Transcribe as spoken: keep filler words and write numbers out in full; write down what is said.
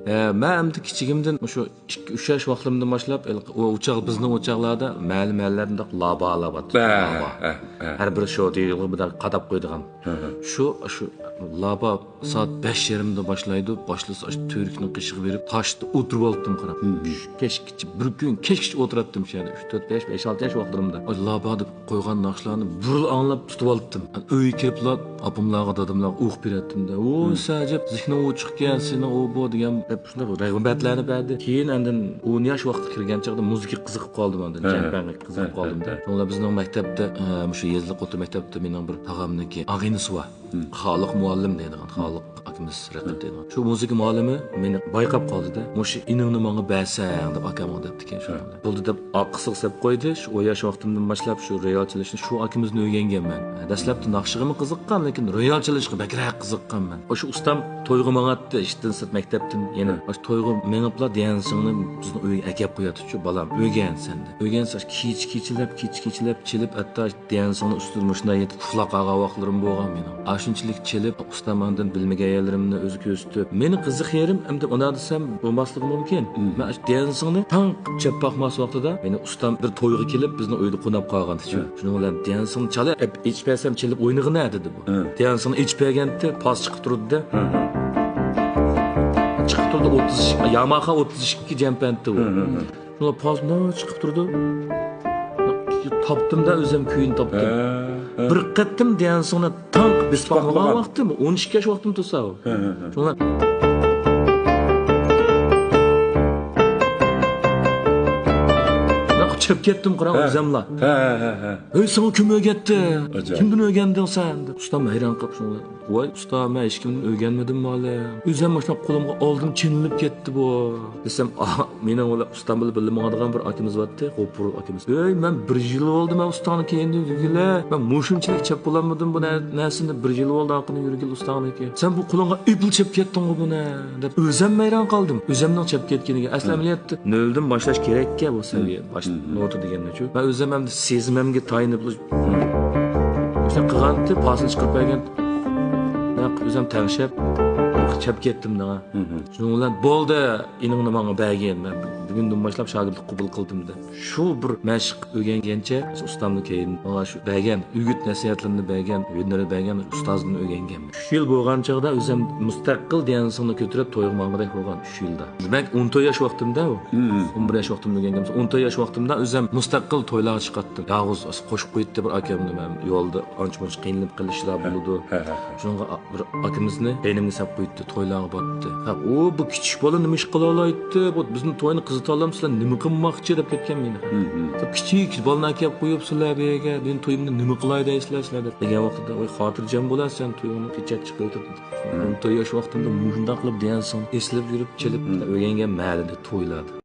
ئە، مەن ئەمدى كىچىكىمدىن مۇشۇ ئىككى، ئۈچ ياش ۋاقتىمدىن باشلاپ، ھېلىقى ئۇ ئۇچاق، بىزنىڭ ئۇچاقلاردا مەھەللە، مەھەللىلەردە مۇنداق لابا، لابا دەيدۇ، ھە، لابا. ھە، ھە. ھەر بىر شۇ دېگەن بىر قاداپ قويىدىغان. ھە، ھە. شۇ، شۇ لابا سائەت بەش يېرىمدا باشلايدۇ. باشلىسا، ئاشۇ تۈۋرۈكنىڭ قېشىغا بېرىپ، تاشتا ئولتۇرۇپ ئالاتتىم، قاراپ. ھە. كەچكىچە، بىر كۈن كەچكىچە ئولتۇراتتىم شۇ يەردە. ئۈچ، تۆت، بەش، بەش، ئالتە ياش ۋاقىتلىرىمدا. ئاشۇ لابا دەپ قويغان ناخشىلارنى بىرلا ئاڭلاپ تۇتۇپ ئالاتتىم. ئۆيگە كىرىپلا ئاپاملارغا، داداملارغا ئۇقۇپ بېرەتتىم-دە. ۋوي، ھە. سەن ئەجەب زېھنىڭ ئوچۇقكەن، سېنىڭ ئۇ بۇ دېگەن گەپ، شۇنداق رىغبەتلەرنى بەردى. كېيىن ئاندىن ئون ياش ۋاقتىغا كىرگەن چاغدا مۇزىكىغا قىزىقىپ قالدىم ئاندىن. ھە، ھە. جەمپەڭگە قىزىقىپ ھە، قالدىم-دە. ھە، ھە. شۇڭلا بىزنىڭ مەكتەپتە، ئە، مۇشۇ يېزىلىق ئوتتۇرا مەكتەپتە مېنىڭ بىر تاغامنىڭكى ئاغىنىسى بار. ھە. خالىق مۇئەللىم دەيدىغان، خالىق ئاكىمىز رەھمەت دەيدىغان. شۇ مۇزىكا مۇئەللىمى مېنى بايقاپ قالدى-دە. مۇشۇ ئىنىڭنى ماڭا بەرسەڭ دەپ ئاكامغا دەپتىكەن شۇ. ھە. بولدى دەپ ئارقىسىغا سېلىپ قويدى. شۇ ئون ياش ۋاقتىمدىن باشلاپ شۇ رويال چېلىشنى شۇ ئاكىمىزدىن ئۆگەنگەنمەن. دەسلەپتە ناخشىغىمۇ قىزىققان، لېكىن رويال چېلىشقا بەكرەك قىزىققانمەن. ئاشۇ ئۇستام تويغا ماڭاتتى، ئىشتىن سىرت مەكتەپتىن يەنە. ھە. ئاشۇ تويغا مېڭىپلا ديانسىڭنى بىزنىڭ ئۆيگە ئەكەپ قوياتتىچۇ، بالام، ئۆگەن سەن دەپ. ئۆگەنسە، ئاشۇ كېچە كېچىلەپ، كېچە كېچىلەپ چېلىپ، ھەتتا ئاشۇ ديانسىڭنى ئۈستىدە مۇشۇنداق يېتىپ ئۇخلاپ قالغان ۋاقىتلىرىم بولغان مېنىڭ. ئاشۇنچىلىك چېلىپ، ئۇستام ئاندىن بىلمىگەن يەرلىرىمنى ئۆزى كۆرسىتىپ، مېنى قىزىق يېرىم، ئەمدى ئۇنداق دېسەم بولماسلىقى مۇمكىن. ھە. مەن ئاشۇ ديانسىڭنى تاڭ چېلىپ باقماس ۋاقتىدا، مېنى ئۇستام بىر تويغا كېلىپ، بىزنىڭ ئۆيدە قوناپ قالغانتىچۇ. ھە. شۇنىڭ بىلەن ديانسىڭنى چالە، ئېچىپ بەرسەم چېلىپ ئوينىغىنە دېدى بۇ. ھە. ديانسىڭنى ئېچىپ بەرگەنتى، پاس چىقىپ تۇرىدۇ-دە. ھە. چىقىپ تۇرىدۇ، ئوتتۇز ئىككى، ياماھا ئوتتۇز ئىككى جەمپەنتى بۇ. ھە، ھە، ھە. شۇڭا پاس مانا چىقىپ تۇرىدۇ. تاپتىم-دە، ئۆزۈم كۈيىنى تاپتىم. ھە، ھە. بىر قېتىم ديانسىڭنى تاڭ بېسىپ باقمىغان ۋاقتىم، ئون ئىككى ياش ۋاقتىم تۇرسا ئۇ. ھە، ھە، ھە. شۇڭا چېلىپ كەتتىم، قاراڭ، ھە. ئۆزۈملا. ھە، ھە، ھە، ھە. ھەي، ساڭا كىم ئۆگەتتى؟ ئاجايىپ. كىمدىن ئۆگەندىڭ سەن؟ دەپ ئۇستام ھەيران قېلىپ شۇڭا. ۋاي ئۇستا، مەن ھېچكىمدىن ئۆگەنمىدىم ھالى. ئۆزۈم مۇشۇنداق قولۇمغا ئالدىم، چېلىنىپ كەتتى بۇ. دېسەم، ئاھ، مېنىڭ بىلەن ئۇستام بىلەن بىللە ماڭىدىغان بىر ئاكىمىز بارتتى، غوپۇر ئاكىمىز. ھەي، مەن بىر يىل بولدى مەن ئۇستاڭنى كەينىدىن يۈرگىلى. مەن مۇشۇنچىلىك چەپ بولالمىدىم بۇ نە-، نەرسىنى، بىر يىل بولدى ئارقىدىن يۈرگىلى ئۇستاڭنىڭكى. سەن بۇ قولۇڭغا ئېپىل چەپ كەتتىڭغۇ بۇنى، دەپ ئۆزۈم ھەيران قالدىم. ئۆزۈمنىڭ چەپ كەتكىنىگە. ئەسلى ئەمەلىيەتتە نۆلدىن باشلاش كېرەككەن بۇ سەۋىيە، باش نوتا دېگەننىچۇ. مەن ئۆزۈم ئەمدى سېزىمىمگە تايىنىپ، مۇشۇنداق قىلغانتى، پاسنى چىقىرىپ بەرگەن. مەن ئۆزۈم تەڭشەپ، چەپ كەتتىم دەڭا. شۇنىڭ بىلەن بولدى، ئىنىڭنى ماڭا بەرگىن، مەن بۈگۈندىن باشلاپ شاگىرتلىق قوبۇل قىلدىم دەپ. شۇ بىر مەشىق ئۆگەنگەنچە ئۇستامدىن كېيىن ماڭا شۇ بەرگەن ئۆگۈت نەسىھەتلىرىنى بەرگەن، ھۈنەر بەرگەن ئۇستازدىن ئۆگەنگەن. ئۈچ يىل بولغان چاغدا ئۆزۈم مۇستەقىل ديانسىڭنى كۆتۈرۈپ تويغا ماڭغۇدەك بولغان، ئۈچ يىلدا. دېمەك، ئون تۆت ياش ۋاقتىمدا ئۇ. ئون بىر ياش ۋاقتىمدا ئۆگەنگەن. ئون تۆت ياش ۋاقتىمدا ئۆزۈم مۇستەقىل تويلارغا چىقاتتىم. يالغۇز قوشۇپ قويۇتتى بىر ئاكامنى، مەن يولدا ئانچە-مۇنچە قىينىلىپ قېلىشلار بولىدۇ. ھە، ھە، ھە. شۇنىڭغا بىر ئاكىمىزنى كەينىمگە سەپ قويۇتتى، تويلارغا باراتتى. ھە، ئۇ بۇ كىچىك بالا نېمە ئىش قىلالايتتى؟ بۇ بىزنىڭ توينى قىزىتالامسىلەر، نېمە قىلماقچى دەپ كەتكەن مېنى. كىچىك بالىنى ئەكەپ قويۇپ سىلەر بۇ يەرگە، مېنىڭ تويۇمنى نېمە قىلاي دەيسىلەر سىلەر دەپ. دېگەن ۋاقتىدا، ۋاي خاتىرجەم بولا سەن، تويۇڭنى پېچەت چىقىۋېتىپ. ئون تۆت ياش ۋاقتىمدا مۇشۇنداق قىلىپ ديانسىڭ ئېسىلىپ يۈرۈپ، چېلىپ ئۆگەنگەن مەھەللىدە تويلاردا.